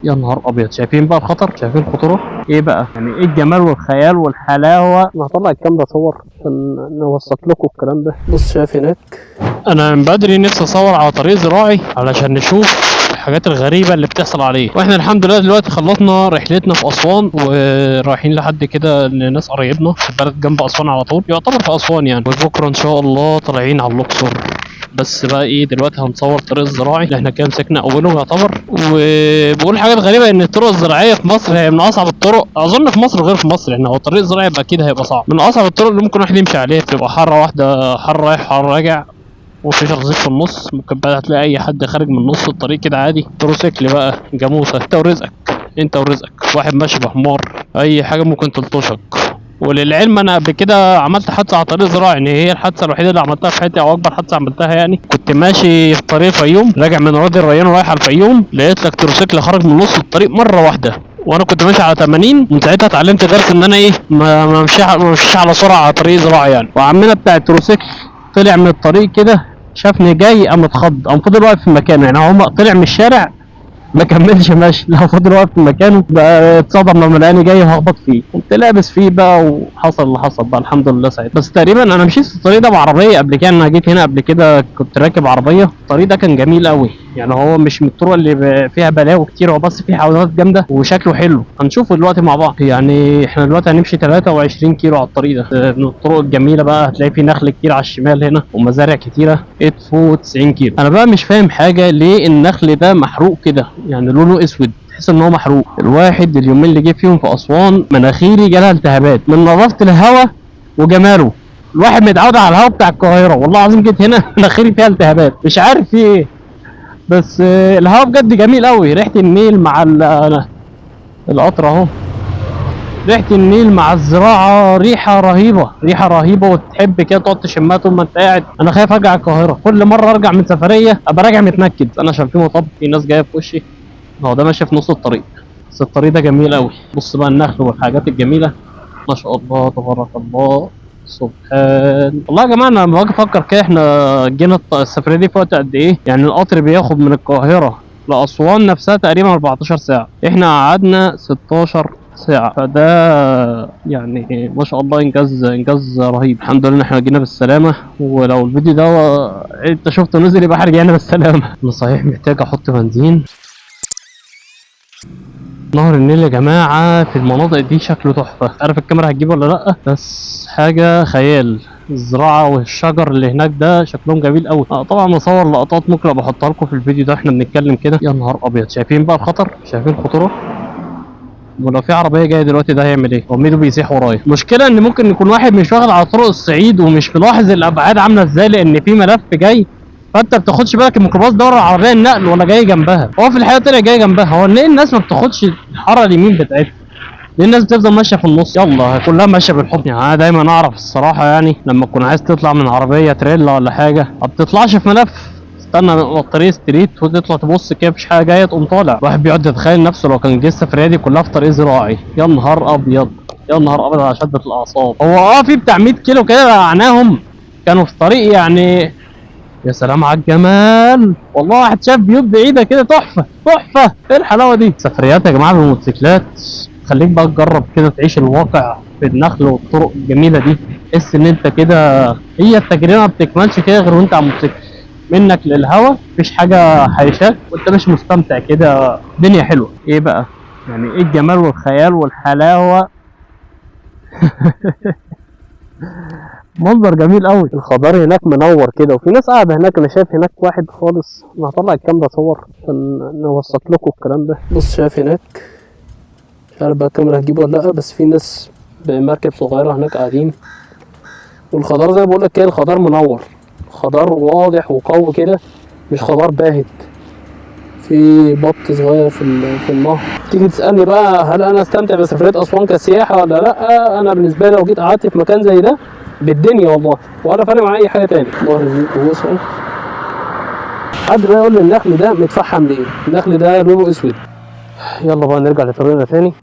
يا نهار ابيض، شايفين بقى الخطر؟ شايفين الخطورة؟ ايه بقى يعني؟ ايه الجمال والخيال والحلاوه؟ انا هطلع الكاميرا اصور عشان نوثق لكم الكلام ده. بص شايف هناك، انا من بدري نفسي اصور على طريق زراعي علشان نشوف الحاجات الغريبة اللي بتحصل عليه. واحنا الحمد لله دلوقتي خلصنا رحلتنا في اسوان، ورايحين لحد كده لناس قرايبنا في بلد جنب اسوان على طول، يعتبر في اسوان يعني. وبكره ان شاء الله طالعين على الاقصر. بس بقى ايه، دلوقتي هنصور طريق الزراعي اللي احنا كده مسكنا اوله يعتبر. وبقول حاجات غريبة، ان الطرق الزراعية في مصر هي من اصعب الطرق اظن في مصر وغير في مصر. يعني هو الطريق الزراعي يبقى اكيد هيبقى صعب، من اصعب الطرق اللي ممكن واحد يمشي عليها. بتبقى حارة واحدة، حر رايح حر راجع، ومفيش رصيف في النص. ممكن بقى هتلاقي اي حد خارج من نص الطريق كده عادي، تروسيكل بقى، جاموسه، انت ورزقك، انت ورزقك، واحد ماشي بحمار، اي حاجة ممكن تلطشك. وللعلم انا قبل كده عملت حادثه على طريق زراعي، يعني هي الحادثة الوحيدة اللي عملتها في حياتي او اكبر حادثه عملتها يعني. كنت ماشي في طريق الفيوم راجع من وادي الريان ورايح على الفيوم، لقيت لك تروسيكل خرج من نص الطريق مرة واحدة، وانا كنت ماشي على 80. من ساعتها اتعلمت درس ان انا ايه، ما امشيش على سرعة على طريق زراعي يعني. وعمنا بتاع التروسيكل طلع من الطريق كده، شافني جاي قام اتخض، قام فضل واقف في مكانه. يعني هو طلع من الشارع ما كملش ماشي، لا فضل واقف في مكانه بقى، اتصدم لما لقاني جاي وهخبط فيه، قمت لابس فيه بقى وحصل اللي حصل بقى، الحمد لله ساعتها. بس تقريبا انا مشيت في الطريق ده بعربيه قبل كده، انا جيت هنا قبل كده كنت راكب عربية. الطريق ده كان جميل قوي يعني، هو مش من الطرق اللي فيها بلاوي كتير، هو بس فيه حوادث جامدة وشكله حلو. هنشوفه دلوقتي مع بعض. يعني احنا دلوقتي هنمشي 23 كيلو على الطريق ده، من الطرق الجميلة بقى، هتلاقي فيه نخل كتير على الشمال هنا ومزارع كتيرة. ادفو 90 كيلو. انا بقى مش فاهم حاجة، ليه النخل ده محروق كده؟ يعني لونه اسود، تحس ان هو محروق. الواحد اليومين اللي جه فيهم في اسوان مناخيري جالها التهابات من نظافة الهواء وجماله. الواحد متعود على الهواء بتاع القاهرة، والله العظيم جيت هنا مناخيري فيها التهابات، مش عارف في ايه. بس الهواء بجد جميل قوي، ريحه النيل مع القطر اهو، ريحه النيل مع الزراعة، ريحه رهيبة، ريحه رهيبة، وتحب كده تقعد تشمها طول ما انت قاعد. انا خايف ارجع القاهرة، كل مرة ارجع من سفرية ابقى راجع متنكد. انا عشان في مطب، في ناس جاية في وشي، هو ده ماشي في نص الطريق. بس الطريق ده جميل قوي، بص بقى النخل والحاجات الجميلة، ما شاء الله تبارك الله سبحان والله. يا جماعة انا لما باجي افكر كده، احنا جينا السفرية دي في وقت قد ايه؟ يعني القطر بياخد من القاهرة لاسوان نفسها تقريبا 14 ساعة، احنا قعدنا 16 ساعة، فده يعني ما شاء الله انجاز رهيب. الحمد لله ان احنا جينا بالسلامة، ولو الفيديو ده انت شفته نزل يبقى احنا رجعنا بالسلامة. انا صحيح محتاج احط بنزين. نهر النيل يا جماعة في المناطق دي شكله تحفة، عارف الكاميرا هتجيبه ولا لأ؟ بس حاجة خيال. الزراعة والشجر اللي هناك ده شكلهم جميل قوي. طبعا بصور لقطات ممكن ابقى احطها لكم في الفيديو ده، احنا بنتكلم كده. يا نهار ابيض، شايفين بقى الخطر؟ شايفين الخطورة؟ ولو في عربية جاية دلوقتي ده هيعمل ايه؟ وميدو بيسيح ورايا. المشكلة ان ممكن يكون واحد مش واخد على طرق الصعيد ومش ملاحظ الابعاد عاملة ازاي، لان في ملف جاي، فانت ما بتاخدش بالك الميكروباص ده ورا العربية النقل ولا جاي جنبها. هو في الحقيقة طلع جاي جنبها. هو ليه الناس ما بتاخدش الحارة اليمين بتاعتها؟ ليه الناس بتفضل ماشية في النص؟ يلا كلها ماشية بالحب. يعني انا دايما اعرف الصراحة، يعني لما تكون عايز تطلع من عربية تريلا ولا حاجة ما بتطلعش في ملف، استنى الطريق ستريت وتطلع تبص كده مفيش حاجة جاية تقوم طالع. الواحد بيقعد يتخيل نفسه لو كان جه السفرية دي كلها في طريق زراعي، يا نهار ابيض، يا نهار ابيض على شده الاعصاب. هو في بتاع 100 كيلو كده رقعناهم كانوا في طريق، يعني يا سلام على الجمال والله. واحد شاف بيوت بعيدة كده تحفة تحفة، ايه الحلاوة دي؟ سفريات يا جماعة بالموتوسيكلات خليك بقى تجرب كده، تعيش الواقع في النخل والطرق الجميلة دي، تحس ان انت كده هي التجربة ما بتكملش كده غير وانت على الموتوسيكل، منك للهوا مفيش حاجة حيشاك وانت مش مستمتع كده، الدنيا حلوة. ايه بقى يعني؟ ايه الجمال والخيال والحلاوه؟ منظر جميل قوي. الخضار هناك منور كده، وفي ناس قاعدة هناك. انا شايف هناك واحد خالص، انا هطلع الكاميرا اصور عشان نوثق لكم الكلام ده. بص شايف هناك، مش عارف بقى الكاميرا هتجيبه ولا لا، بس في ناس بمركب صغيرة هناك قاعدين. والخضار زي ما بقول لك كده، الخضار منور، خضار واضح وقوي كده، مش خضار باهت. في بط صغير في النهر. تيجي تسألني بقى هل انا استمتع بسفرية اسوان كسياحة ولا لا؟ انا بالنسبة لي لو جيت قعدت في مكان زي ده بالدنيا والله، ولا فارق معايا اي حاجة تاني. نهر النيل بص اهو. حد بقى يقول لي النخل ده متفحم ليه؟ النخل ده لونه اسود. يلا بقى نرجع لطريقنا تاني.